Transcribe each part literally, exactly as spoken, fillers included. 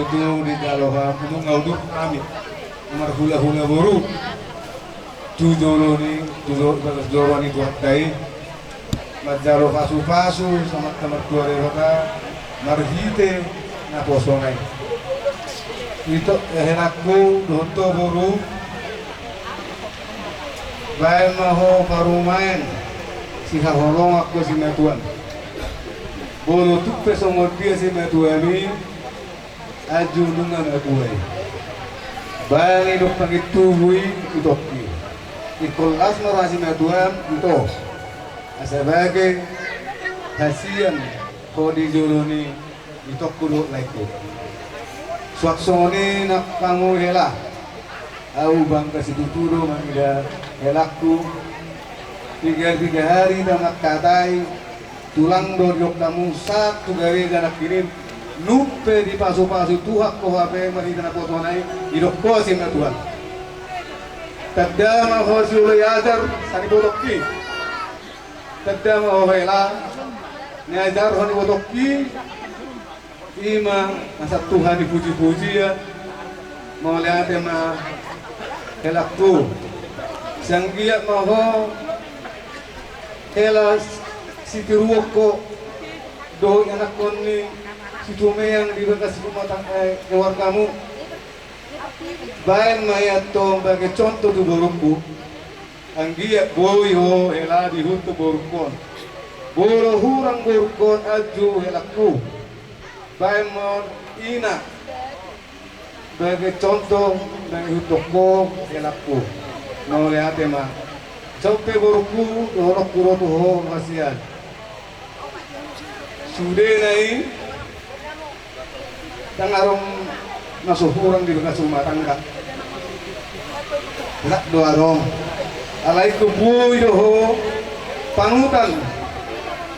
Tu dijalo hamu nunga udur nami marhulahula boru tu jolo ni, tu jolo, bagas joro ni Tuhanta i, manjalo pasupasu Amanta Martua Debata marhite naposona i. Ito, eh, helangku dohot ho boru, baen ma ho parumaen sihaholongan tu simatuam. Molo tung pe songon dia simatuami, anju nunga matua i. Baen i dok pangintubu i itongki. Ingkon las ma roha simatuam ito. Asa bage hasian ho di jolo ni itongku dohot laengku. Suang songon i nang hamu hela. Ahu bangga situtu do mangida helangku. Piga-piga ari hita mangkatai, tulang do didok hamu sahat tu gareja nangkining. Nunga pe dipasupasu Tuhan ho hape marhite naposona i, didok ho simatuam. Tanda ma ho sioloi ajar sian ibotongki. Tanda ma ho hela niajarhon ibotongki. I ma asa Tuhan dipuji-puji ia. Mauliate ma helangku. Sai anggiat ma ho hela sitiruon ho dohot ianakhon ni situmeang di bagas rumah tangga, eh, keluargamu. Baen ma ia tong bage contoh tu borungku. Anggiat boi ho hela diihuthon borungkon. Molo hurang borungkon anju helangku. Baen ma on ina bage contoh na iihuthon ho helangku. Mauliate ma. Songon i pe borungku dohononku ro tu ho hasian. Sudena i ndang adong na so hurang di bagas rumah tangga. Ndang do adong. Alai ingkon boi do ho panutan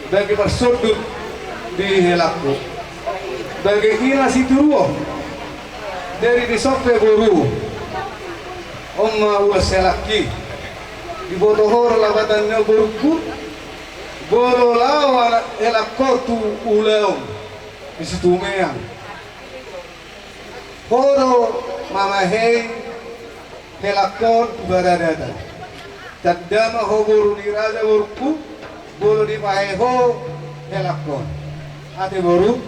bage parsondut di helangku. Bage ina sitiruon. Jadi dison pe boru, on ma ulos helangki. Diboto ho do lapatan ni on borungku. Molo laho anak helangkon tu ulaon di situmeang, ho do mamahei helangkon tu baradatan. Tanda ma ho boru ni raja borungku. Molo dipahe ho helangkon. Ate boru.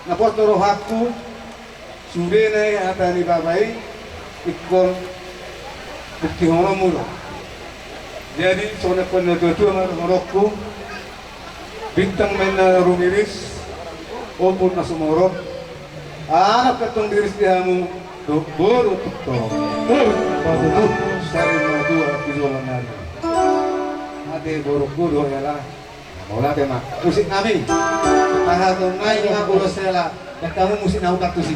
Na pos do rohangku, sudena i hata ni bapa i, ingkon buktihononmu do. Jadi songon na nidok ni natua-tua ma dohononku, bintang ma inna rumiris, ombun na sumorop, anak pe tong riris di hamu, dohot boru tong. Boru, boru, sari matua di joloan nari. Ate borungku dohot hela. Mauliate ma. Musik nami. Pasahaton nai ma ulos hela. Ndang hamu musik na utar tusi.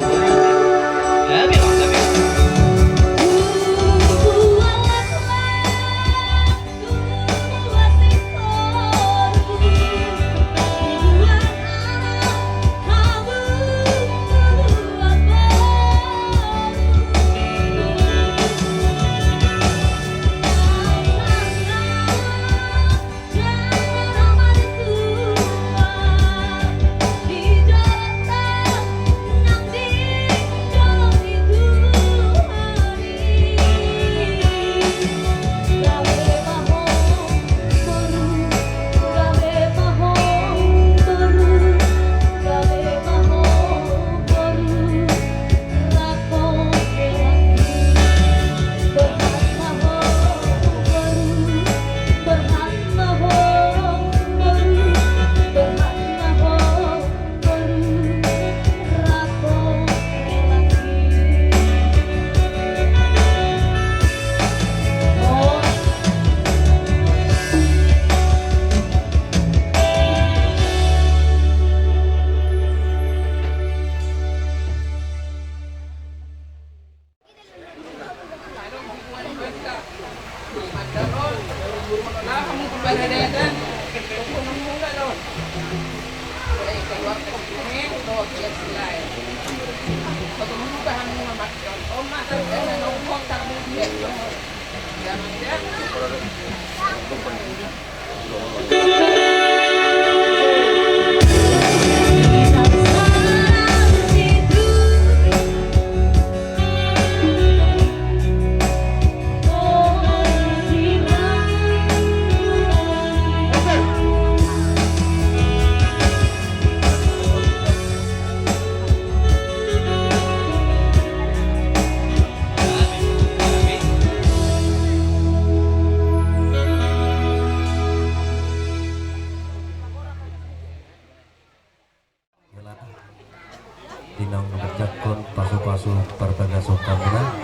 Dapot pasu-pasu parbagason hamuna,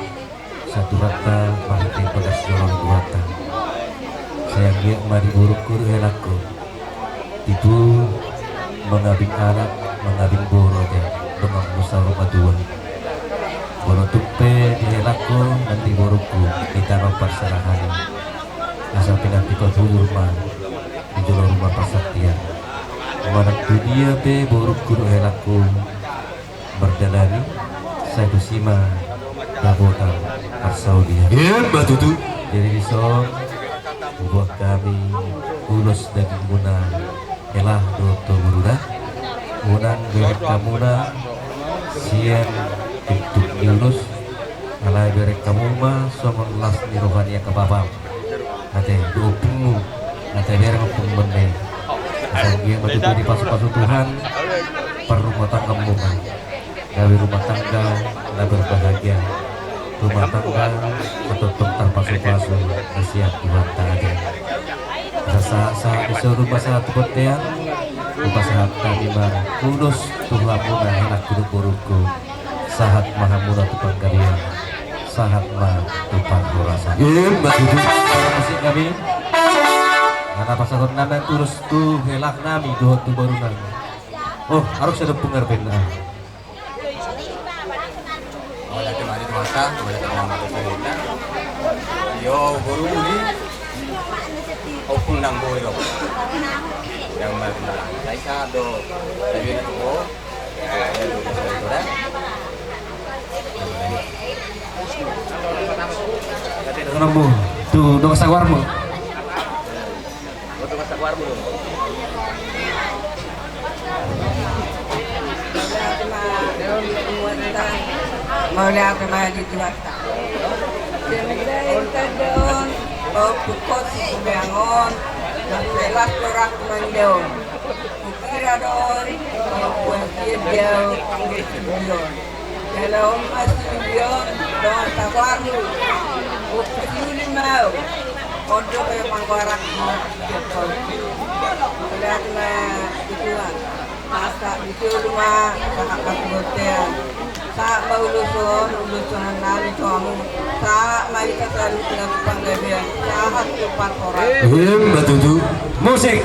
sai Tuhanta marhite bagas joro ni Tuhanta. Sai anggiat ma di borungku dohot helangku, tibu mangabing anak, mangabing boru ate, dongan saur matua. Molo tung pe di helangku nang di borungku di tano parserahan, asa pinantikhon hujur ma di jolo ruma parsaktian. Manang tu dia pe borungku dohot helangku mardalani, sai tusi ma dapotan parsaulian. Emma tutu. Jadi dison huboan hami ulos dagingmuna, hela dohot toguda. Unang bereng hamuna sian pintu ni ulos, alai bereng hamu ma songon las ni roha ni angka bapam ate, dohot ompungmu ate, bereng ompungmuna. Asa anggiat ma tutu dipasu-pasu Tuhan parrumatanggaanmuna, gabe rumah tangga na berbahagia, rumah tangga na tongtong tarpasu-pasu na sian Tuhanta ate. Asa sahat-sahat ni solu ma sahat tu bontean. Hupasahat hami ma ulos tu hamuna helangku dohot borungku. Sahat ma hamuna tu panggabean, sahat ma tu parhorasan. Emma tutu. Musik nami. Ala pasahaton nami ulos tu helangnami dohot tu borunami. Oh, adong sada pungar penna. Mauliate ma di Tuhanta, mauliate ma di Tuhanta. Yo, boru ni ompung nang boru. Yang mana? Saya sado. Saya itu. Tu dongan sahuarmu. Mauliate ma di Tuhanta. Denggan tadon, o pukot si kumeangon, na pelas torak mandaon. Kukira do on, o puas dia diau, angge siulion. Jala on ma siulion, dongan sahuarmu. O siuli ma au. On do pe panggoaranku. Mauliate ma di Tuhan. Asa di solu ma sahat tu bontean. Sahat ma ulos on, ulos on nami tu hamu. Sahat ma hita saluhutna tu panggabean. Sahat tu parhorasan. Emma tutu. Musik.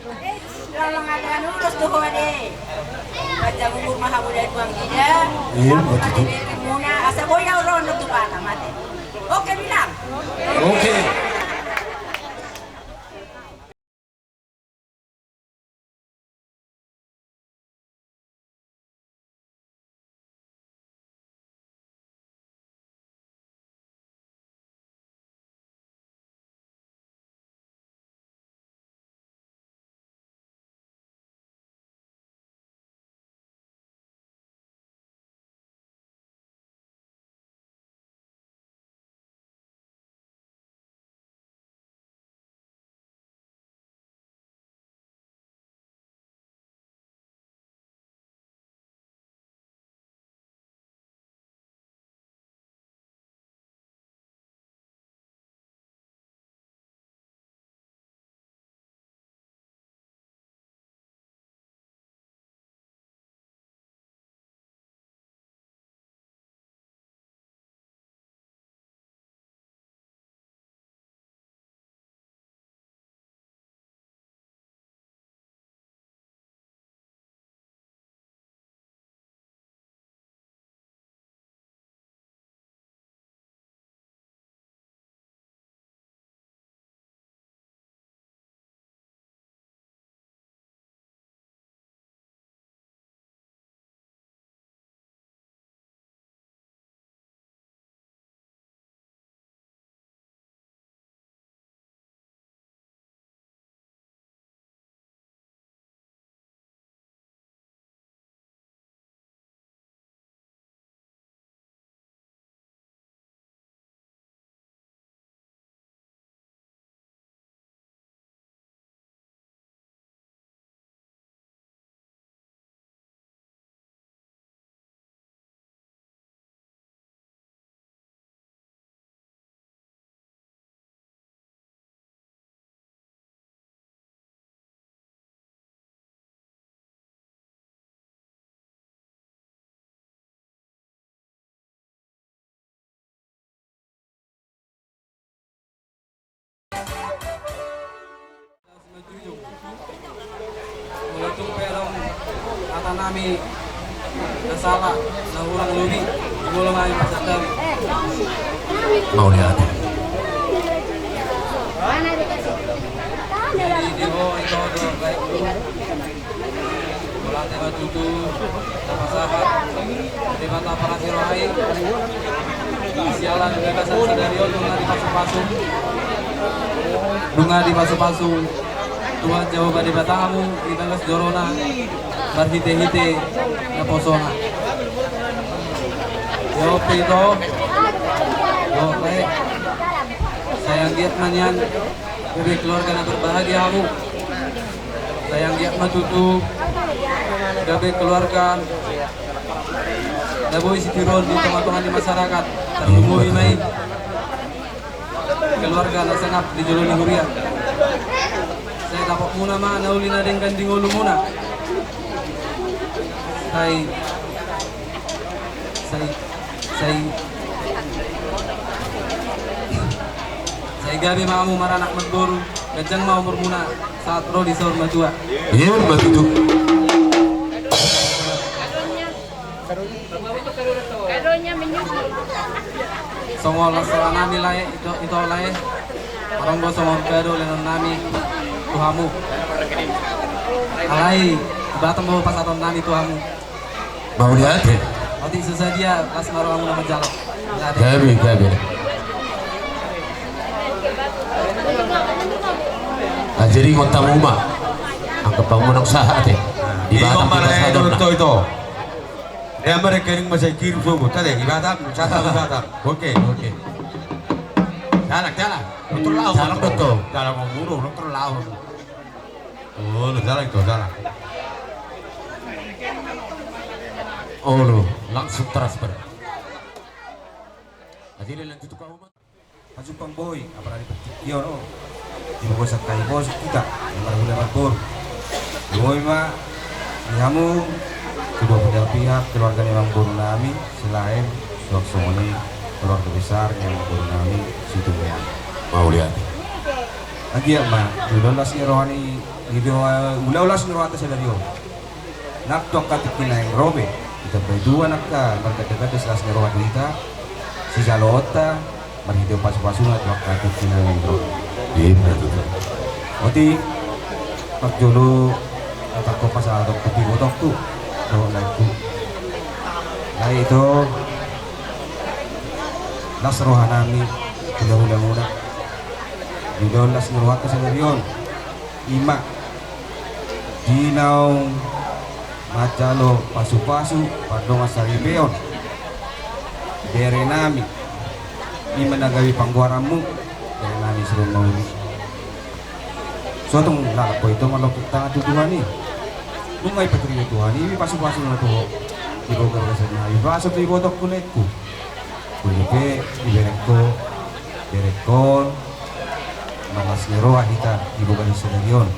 Kalau mangadakan ulos tu ho ade. Panjang umur ma hamu, dainang, anggi. Iya, betul. Muna, asa boi au ro tu Batam ate. Oke, Minang. Oke. Molo tung pe adong hata nami na sala, na hurang lobi, molo nami pasahat hami. Mauliate. Jadi, di ho, ito, do, baik. Mauliate ma tutu, na pasahat Debata parasi roha i. Siala di bagasan sadari on nunga dipasupasu. Nunga dipasupasu Tuhan Jahowa Debatamu di bagas jorona, marhitehite naposona. Jawab ito. Oke. Sai anggiat ma nian gabe keluarga na berbahagia hamu. Sai anggiat ma tutu gabe keluarga na boi sitiruon di tongatonga ni masyarakat. Tarlumobi ma i keluarga na sangap di jolo ni huria. Sai dapotmuna ma na uli na denggan di ngolumuna. Sai, sai, sai, sai gabe ma hamu maranak marboru, ganjang ma umurmuna sahat ro di saur matua. Iya, betul. Songon las roha nami lae, ito, ito lae. Adong do songon kado lehonon nami tu hamu. Alai Debata ma pasahaton nami tu hamu. Mauliate. Otik so sadia, las ma rohamuna manjalo. Gabe, gabe. Ah, jadi ngonta muma. Angka pangunang sahat e. Di Batam ma kita lae sadona. Ito, ito. Dia mari kering masai kirim sobo. Tadi di Batam, sata di Batam. Oke, oke. Jalan, jalan. Motor laut. Jalan motor. Jalan motor, motor laut. Oh, lu jalan itu, jalan. Oh, lu langsung transfer. Jadi lanjut tukang rumah. Pajumpang boi, apalagi pertikio no. Di bagasan hami bos kita, yang marhula marboru. Boi ma, di hamu, kedua belah pihak, keluarga ni amangboru nami, selain, suang songon i, keluarga besar, ni amangboru nami, Situmean. Mauliate. Anggiat ma, di ulaon las ni roha ni, di ulaon las ni rohanta sadari on, nang tu angka tingki na naeng ro pe, ditambai Tuhan angka marganda-ganda silas ni roha di hita, sijaloonta, marhite pasu-pasuna tu angka tingki na naeng ro. Ima tutu. Otik, parjolo, hatangkon pasahaton tu ibotongku dohot laengku. Lae, ito, las rohanami, hula-hulamuna, di ulaon las ni rohanta sadari on. Ima, di naung manjalo pasu-pasu pardongansaripeon berenami, ima na gabe panggoaranmu, berenami Sirummauli. So tung lalap ho ito marlokit tangan tu Tuhan i. Nunga dipatarima Tuhan i pasu-pasuna tu ho. Di bagasan na hupasahat tu ibotongku, laengku. Molo pe dibereng ho, berengkon, marlas ni roha hita di bagasan sadari on.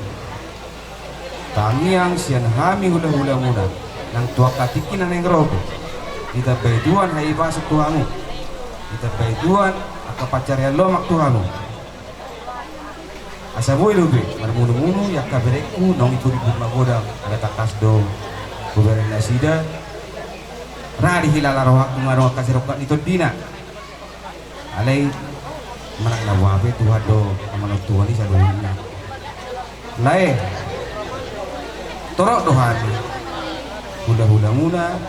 Tangiang sian hami hula-hulamuna, nang tu angka tingki na naeng ro pe, ditambai Tuhan hahipason tu hamu, ditambai Tuhan angka pansarian lomak tu hamu. Asa boi dope marmunu-munu i angka berengku, naung imbur-imbur magodang, ala tangkas do hubereng nasida. Ra dihilala rohangku nunga adong angka sirongkap ni tondina. Alai manang na boha pe, Tuhan do na manontuhon i saluhutna. Lae, torop do hami hula-hulamuna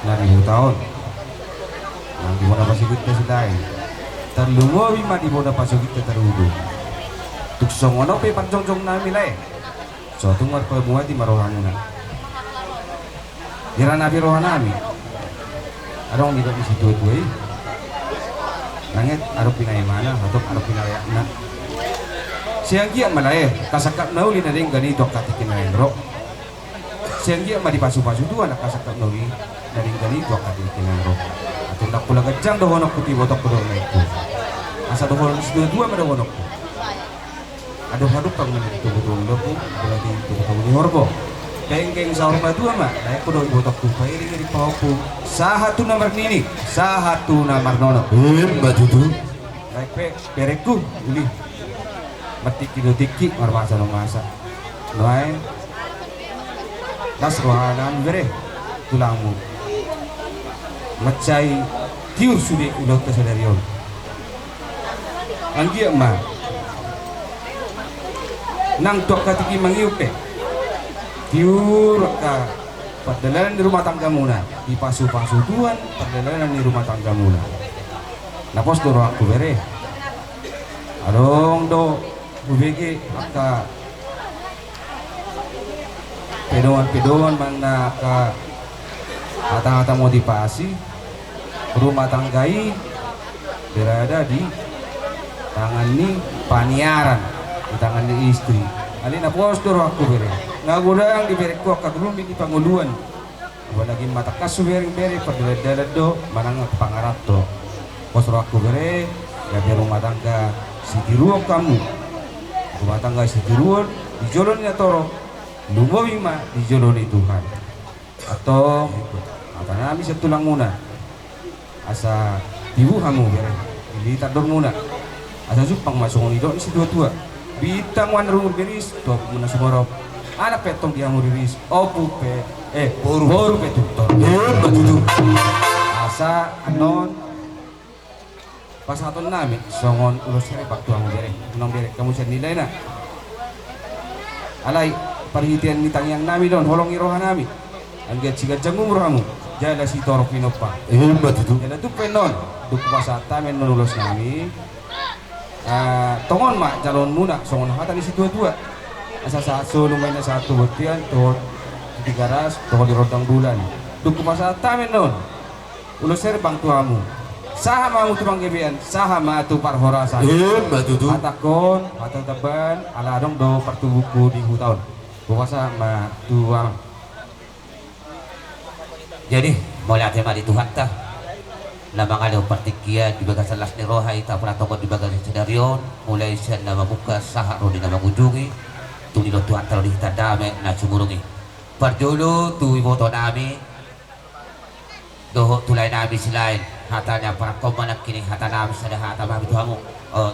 na di huta on, nang di bona pasuginta Silaen, tarlumobi ma di bona pasuginta Tarutung. Tung songon on pe parjongjongnami, lae, so tung marpamuati ma rohamuna. Diranapi rohanami. Adong didok ni situa-tua i, nang adong pinaimana, hatop adong pinareakna. Sai anggiat ma, lae, kasangkap na uli na denggan i tu angka tingki na naeng ro. Sai anggiat ma dipasu-pasu Tuhan angka sangkap na uli na denggan i tu angka tingki na naeng ro. Antong ndang pola ganjang dohononku tu ibotongku dohot laengku. Asa dohonon ni situa-tua ma dohononku. Adong-adong pang mani tu butung lopu, berarti tu butung di horbo. Penggeng saur matua ma, laengku dohot ibotongku, pairing-iring pahompu, sahat tu na marnini, sahat tu na marnono. Ima tutu. Lae pe, berengku, uli. Martingki do tingki, marmasa do masa. Nuaeng las rohanami bere, tulangmu. Mansai tiur sude ulaonta sadari on. Anggiat ma nang tu angka tingki mangihut pe, tiur angka pardalanan ni rumah tanggamuna, dipasu-pasu Tuhan pardalanan ni rumah tanggamuna. Na pos do rohangku bere. Adong do hubege angka pedoman-pedoman manang na angka hata-hata motivasi, rumah tangga i berada di tangan ni paniaran, di tangan ni istri. Alai na pos do rohangku bere, nga godang dibereng ho angka gulmit ni pangoluan. Apalagi ma tangkas hubereng bere, pardalan-dalan do manang pangaranto. Pos rohangku bere, gabe rumah tangga sitiruon hamu. Rumah tangga sitiruon di jolo ni na torop, lumobi ma di jolo ni Tuhan. Antong hatanami sian tulangmuna, asa tibu hamu bere, di tandormuna. Asa jumpang ma songon nidok ni situa-tua: Bintang ma na rumur riris, topik ma na sumorop. Anak pe antong di hamu riris, ompu pe, eh, boru, boru pe tumtor. Ima tutu. Asa annon pasahatonnami songon ulos herbang tu hamu bere. Unang bereng hamu sian nilaina. Alai parhitean ni tangiangnami do on, holong ni rohanami. Anggiat siganjang umur hamu jala sitorop pinompar. Ima tutu. Jala tung pe annon, dung hupasahat hami annon ulosnami, ah, tongon ma jaloonmuna songon hata ni situa-tua. Asa sahat solu ma inna, sahat tu bontean, tu Tigaras, tu holi rondang bulan. Dung hupasahat hami annon ulos herbang tu hamu, sahat ma hamu tu panggabean, sahat ma tu parhorasan. Ima tutu. Hatangkon hata tambahan, ala adong do partubuku di huta on. Hupasahat ma tu amang. Jadi, mauliate ma di Tuhanta, na mangalehon partingkian di bagasan las ni roha i, tapala tongon di bagasan sadari on, mulai sian na mamungka sahat ro di na mangujungi, tung didok Tuhanta do di hita dame na sumurung i. Parjolo tu ibotonami dohot tu laenami Silaen, hatana parangkon ma nangkining hatanami, sada hata ma hami tu hamu. O,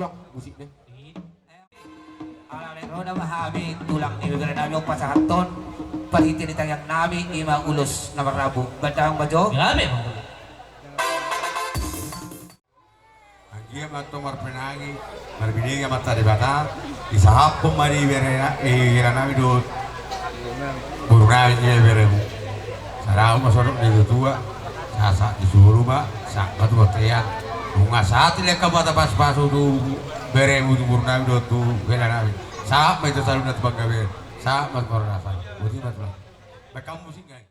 tulang, musikna. Alai ro nama hami tulang ni bere nami on pasahathon parhite ni tangiang nami, ima ulos na marrambu. Bantang bajo. Gabe ma. Anggiat ma antong marpenangi, marbinege Amanta Debata, disahaphon ma di bere na-, eh, bere nami dohot boru nami, eh, beremu. Sada ma sodok ni tua, sahat-sahat ni suru ma, sahat ma tu bontean. Nunga sahat dilehon Amanta pasu-pasu tu beremu, tu boru nami dohot tu hela nami. Sahat ma i tu saluhutna tu panggabean, sahat ma tu parhorasan. Boti ma tulang. Bahen hamu musik nai.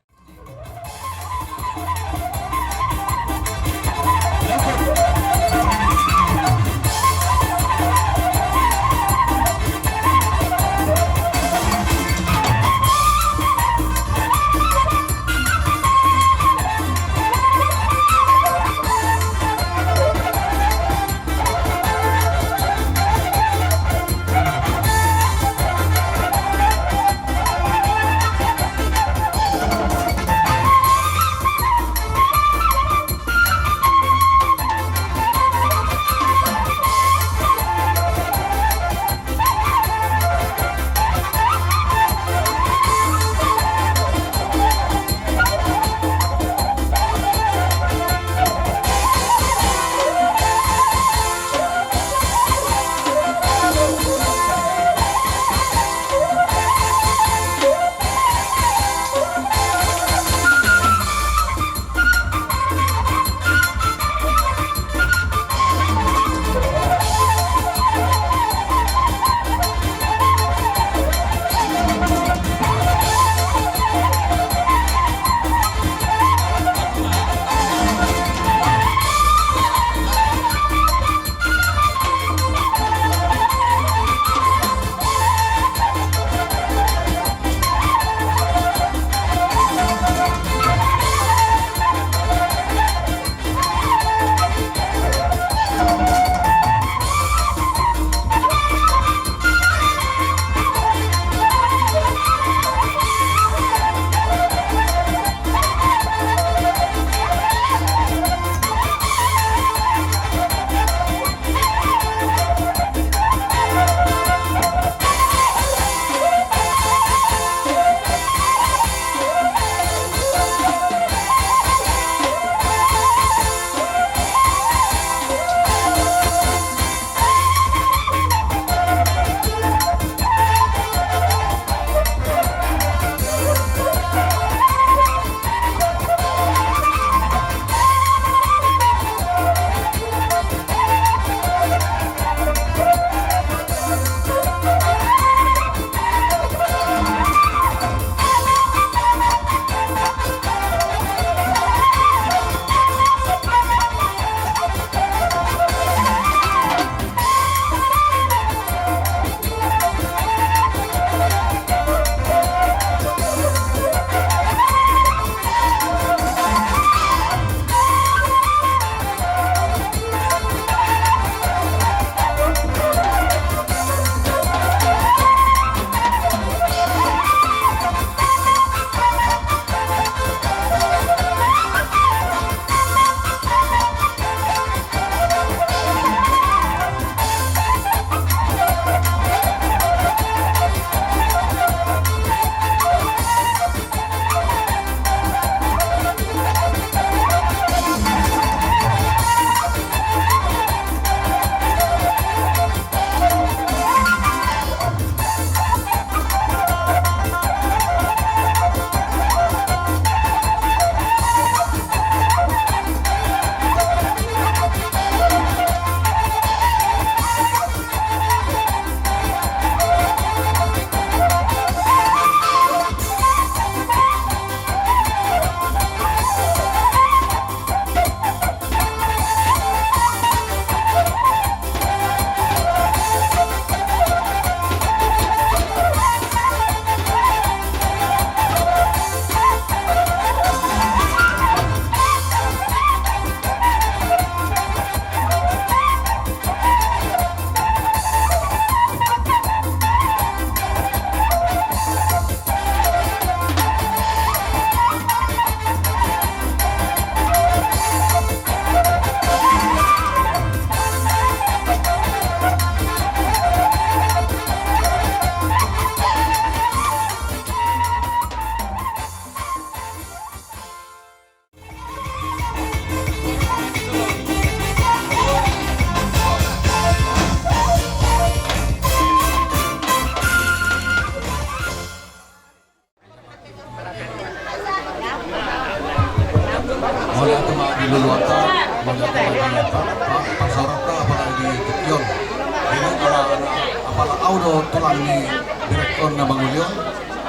Luluanta, mauliate ma di pa-, pa-, parsaoranta, apala di tingki on. Jadi, ala, ala, apala au do tulang ni berengkon na mangoli on,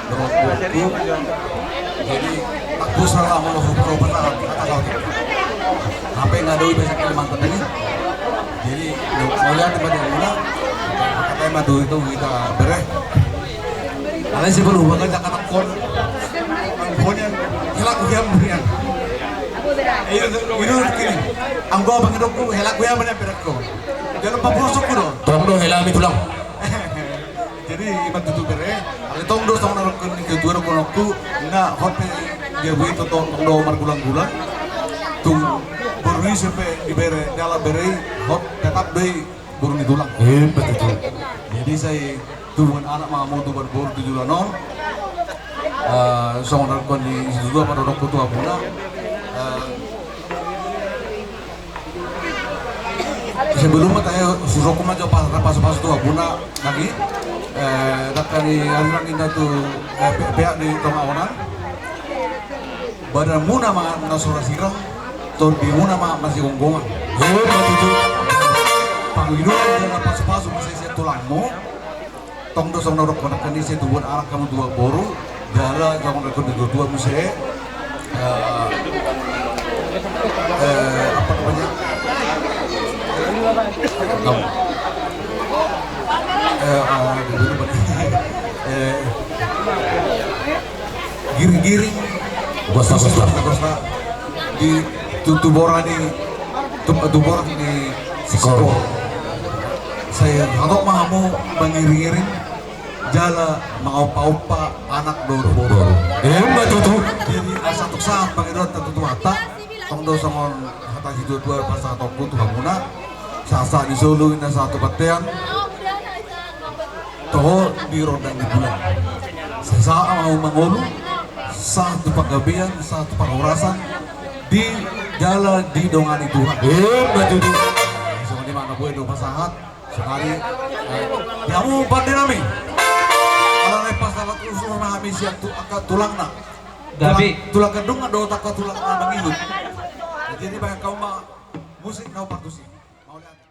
berengkonku. Jadi, aku salah mau hukum pasaran, kata kau. Hape nga dao i bahasa Kalimantan tadi. Jadi, mauliate ma di hamuna, kata ma tu, tu hita bere. Alai sebelum bagas jaka tangkon. Pokoknya, hela ku hian berian. Iya, itu begini. Anggo abang hidupku, hela ku hian berian berakku. Jangan lupa busuk ku dong. Tong do hela mi tulang. Jadi, ima tutu bere. Alai tong do songon na rokon ni ketua rokon aku, na hot pe dia bui tong do margulang-gulang. Tung boru i sampe di bere, dalam bere, hot tetap do i boru ni tulang. Iya, betul. Jadi, sai tubuan anak ma hamu tubuan boru tu joloan on. Eh, songon na rokon ni situtu, apa dohononku tu hamuna. Eh, sebelum ma tahe, husungkun ma jo pa-, pasu-pasu tu hamuna lagi. Eh, dangka ni ari nangkin na tu, eh, pe-, peak di tonga onan. Badanmuna ma na so ra sirang, tondimuna ma masigomgoman. Iya, betul. Pangidoan jala pasu-pasu muse sian tulangmu. Tong do songon na hudok nangkin i, sai tubuan anak hamu tubuan boru, jala songon na hudok ni tuatua muse. Eh, eh, apa namanya? Eh, ah, dulu, eh, giring-giring. Gosta, gosta. Gosta. Di tu-, tubuan ni tu-, tubuan ni sikor. Sai hatop ma hamu mangiring-iring jala mangompa-ompa anak dohot boru. Emma tutu. Jadi asa tung sahat pangidoan tu Tuhanta, tong do songon hata ni situatua pasahatonku tu hamuna. Sahat-sahat ni solu, inna sahat tu bontean. Toho di rondang ni bulan. Sahat-sahat ma hamu mangolu, sahat tu panggabean, sahat tu parhorasan, di jala didongani Tuhan. Emma tutu. Songon i ma na boi do pasahat. Sonari, eh, di hamu pande nami. Alana i pasahat ulos ma hami sian tu-, angka tulangna. Gabe. Tulang, tulang gandum dohot angka tulangna mangihut. Jadi bahen hamu ma musik na partusi. Mauliate.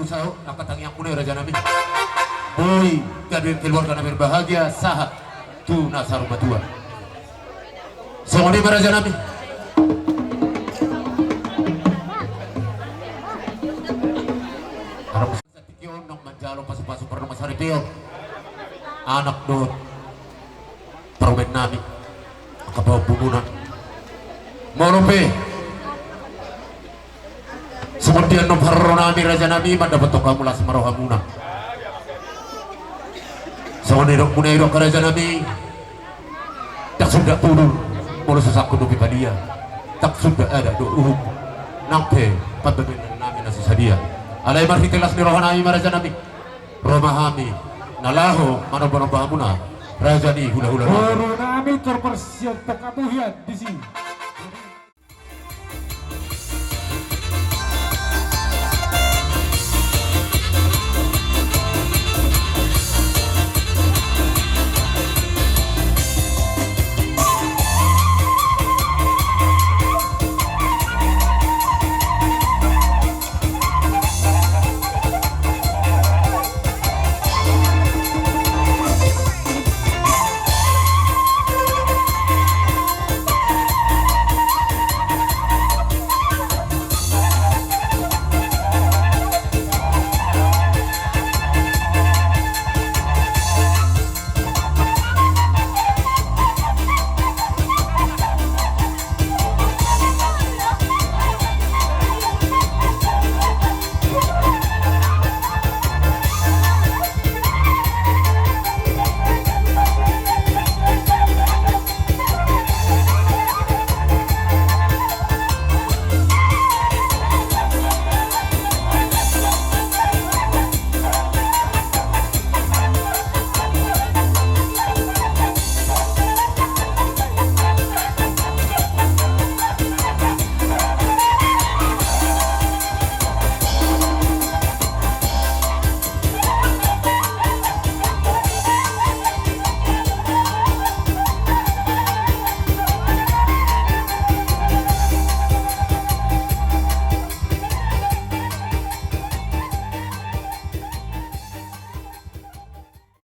Sahat angka tangiangmuna i, rajanami. Boi gabe keluarga na berbahagia sahat tu na saur matua. Songon i ma, rajanami. Harap saat tingki on nang manjalo pasupasu pardongan saripeon, anak dohot parumaennami, angka pahompunami. Molo pe songon dia annon haroro nami, rajanami, mandapothon hamu las ma rohamuna. Songon nidokmuna i do, angka rajanami, ndang suda pudun molo so sangkut dope padia, ndang suda adat dohot uhum. Nang pe pambahenannami na so sadia. Alai marhite las ni rohanami ma, rajanami, ro ma hami na laho manombanomba hamuna, raja ni hulahula. Borunami, tor parsiap pakabuhian disi.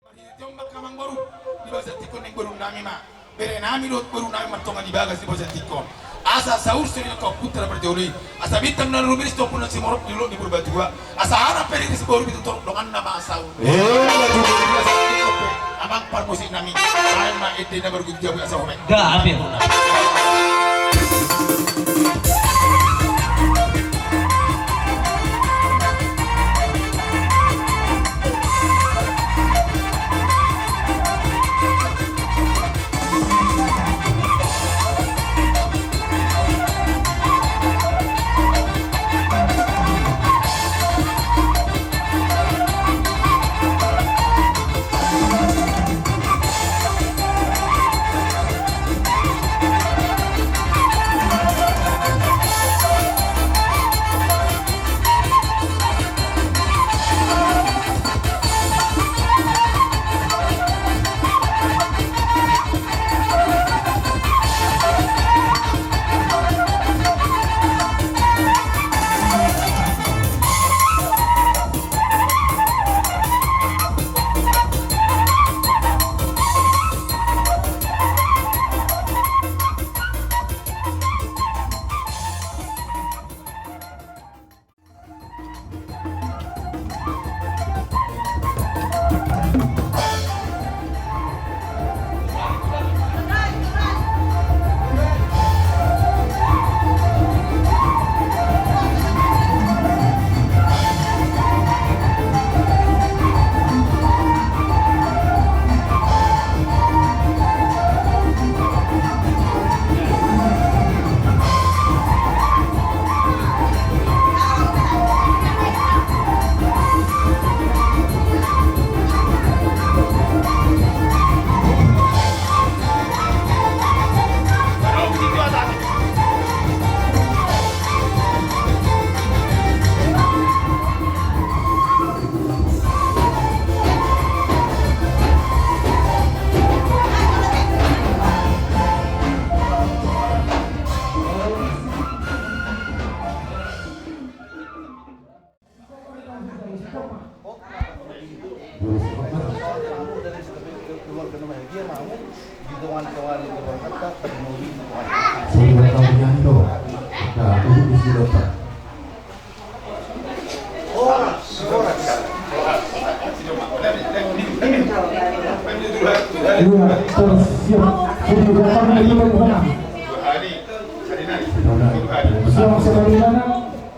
Marhite on ma, angka amangboru, di bagasan tingki on, naeng borunami ma, berenami dohot borunami martonga di bagas di bagasan tingki on. Asa saur so di angka ompunta na parjolo i, asa bintang na rumiris tu ompunta na simorop di dolok ni Purbatua, asa anak pe riris, boru pe tutu torop, donganna ma saur. Eh, di bagasan tingki on pe, amang parmusiknami, baen ma ende na margutu jabu asa homem. Gabe. Siap, siap.